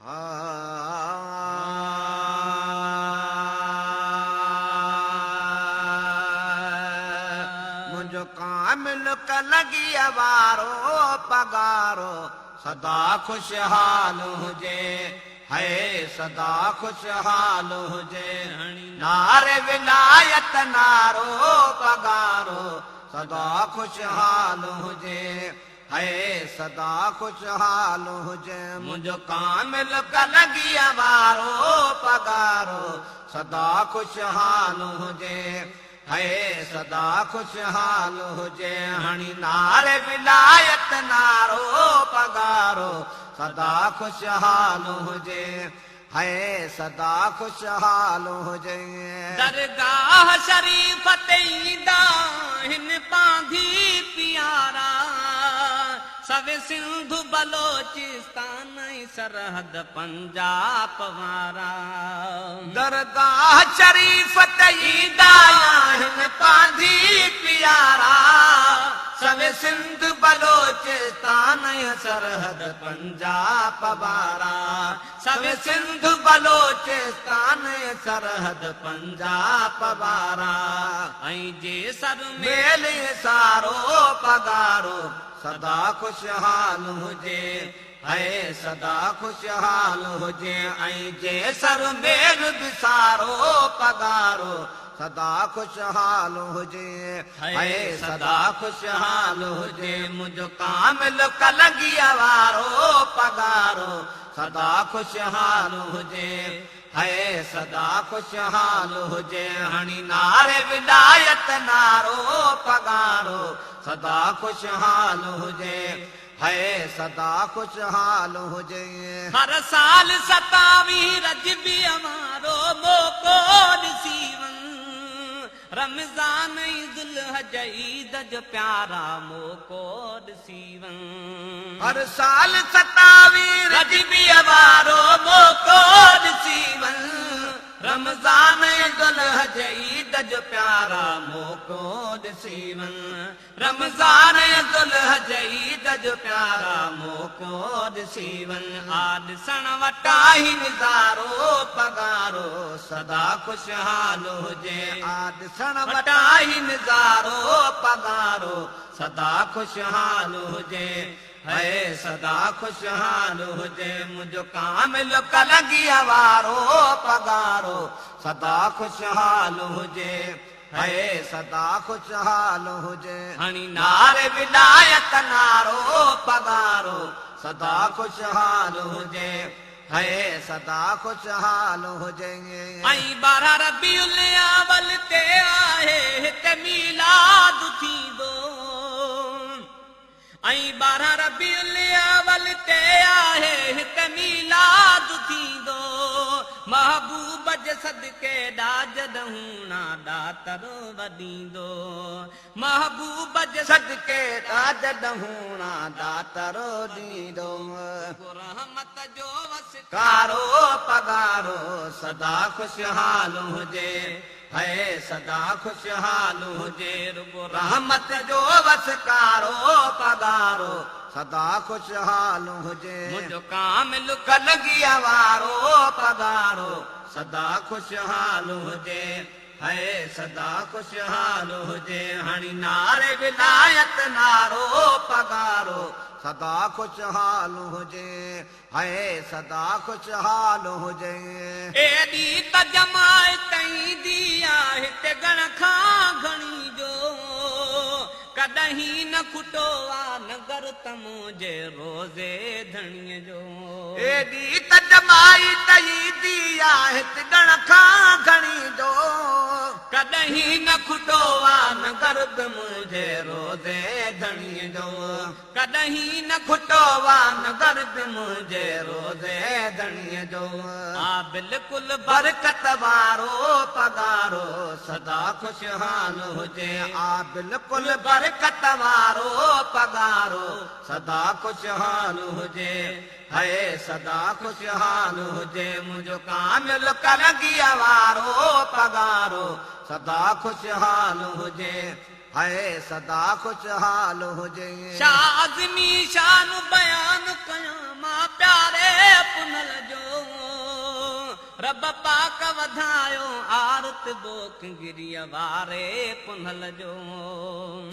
منهنجو ڪامل ڪلگيء وارو پڳارو سدا خوشحال هجي هي سدا خوشحال هجي نار ولايت نارو پڳارو سدا خوشحال هجي هي سدا خوشحال هجي منهنجو ڪامل ڪلگيء وارو پڳارو سدا خوشحال هجي هي سدا خوشحال هجي هڻي نار ولايت نارو پڳارو سدا خوشحال هجي هي سدا خوشحال هجي. درگاهه شريف تي ايندا آهن پانڌي پيارا، سوين سنڌ بلوچستان ۽ سرحد پنجاب وارا. درگاهه شريف تي ايندا آهن پانڌي پيارا، سوين سنڌ بلوچستان ۽ سرحد پنجاب وارا. سوين سنڌ بلوچستان ۽ سرحد پنجاب وارا. ۽ جي سر ۾. ميلي سارو پڳارو سدا خوشحال هجي هي سدا خوشحال هجي ۽ جي سر ميل به سارو پڳارو سدا خوشحال هجي هي سدا خوشحال هجي منهنجو ڪامل ڪلنگيء وارو پڳارو سدا خوشحال هجي هي سدا خوشحال هجي هڻي نعري ولايت نعرو پڳارو سدا خوشحال هجي هي سدا خوشحال هجي. هر سال ستاويهه رجبيء وارو موقعو ڏسي وڃ. رمضان ۽ ذوالحج عيد جو پيارا موقعو ڏسي وڃ. هر سال ستاويهه رجبيء وارو موقعو ڏسي وڃ. رمضان ۽ ذوالحج عيد جو پيارا موقعو ڏسي وڃ. رمضان ۽ ذوالحج عيد جو پيارا موقعو ڏسي وڃ. آ ڏسڻ وٽان هي نظارو پڳارو سدا خوشحال هجي. آ ڏسڻ وٽان هي نظارو پڳارو سدا خوشحال هجي. هي سدا خوشحال هجي منهنجو ڪامل ڪلنگيء وارو پڳارو سدا خوشحال هجي. هي سدا خوشحال هجي. هڻي نعري ولايت نعرو پڳارو سدا خوشحال هجي. هي سدا خوشحال هجي. ۽ 12 ربيع الاول تي آهي هتي ميلاد ٿيندو. ۽ 12 ربيع الاول تي آهي هت ميلاد ٿيندو، محبوب جي صدقي ڏاج ڏهوڻا ڏاتر وڏيندو، محبوب جي صدقي ڏاج ڏهوڻا ڏاتر ڏيندو. رحمت جو وس ڪارو پڳارو سدا خوشحال هجي. هي سدا خوشحال هجي رڳو رحمت جو وس ڪارو پڳارو سدا خوشحال هجي. منهنجو ڪامل ڪلگيء وارو پڳارو سدا خوشحال هجي. هي سدا خوشحال هجي هڻي نعري ولايت نعرو پڳارو سدا خوشحال هجي. هي سدا خوشحال هجي. ايڏي ته جماعت ايندي آ هتي گهڻ کان گهڻي جو ڪڏهين نه کٽو آ نگر ته منهنجي روضي ڌڻيء جو. ايڏي ته جماعت ايندي آ هت گهڻ کان گهڻي جو. ڪڏهين نه کٽو آ نگر ته منهنجي روضي ڌڻيء جو. ڪڏهين نه کٽو آ نه درد منهنجي روضي ڌڻيء جو. آ بلڪل برڪت وارو پڳارو سدا خوشحال هجي. آ بلڪل برڪت وارو پڳارو سدا خوشحال هجي. هي سدا خوشحال هجي منهنجو ڪامل ڪلنگيء وارو پڳارو سدا خوشحال هجي. هي سدا خوشحال هجي. شاهه عظمي شان بيان ڪيان مان پياري پنهل جو. رب پاڪ وڌايو آ رتبو ڪنگريء واري پنهل جو.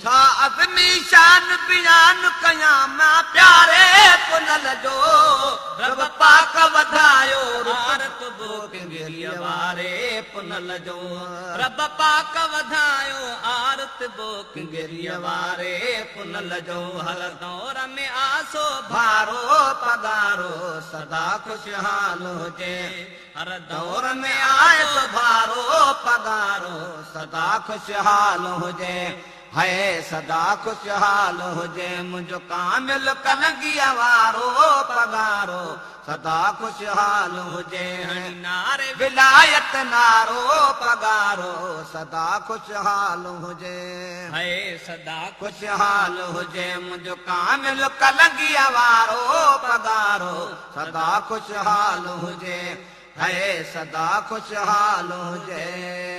ڇا عظمي شان بيان ڪيان مان پياري پنهل جو. رب پاڪ وڌايو آ رتبو ڪنگريء واري پنهل جو. رب پاڪ وڌايو آ رتبو ڪنگريء واري پنهل جو. هر دور ۾ آ سوڀارو پڳارو سدا خوشحال هجي. هر دور ۾ آ سوڀارو پڳارو سدا خوشحال هجي. هي سدا خوشحال هجي منهنجو ڪامل ڪلنگيء وارو پڳارو سدا خوشحال هجي. نعري ولايت نعرو پڳارو سدا خوشحال هجي. هي سدا خوشحال هجي منهنجو ڪامل ڪلنگيء وارو پڳارو سدا خوشحال هجي. هي سدا خوشحال هجي.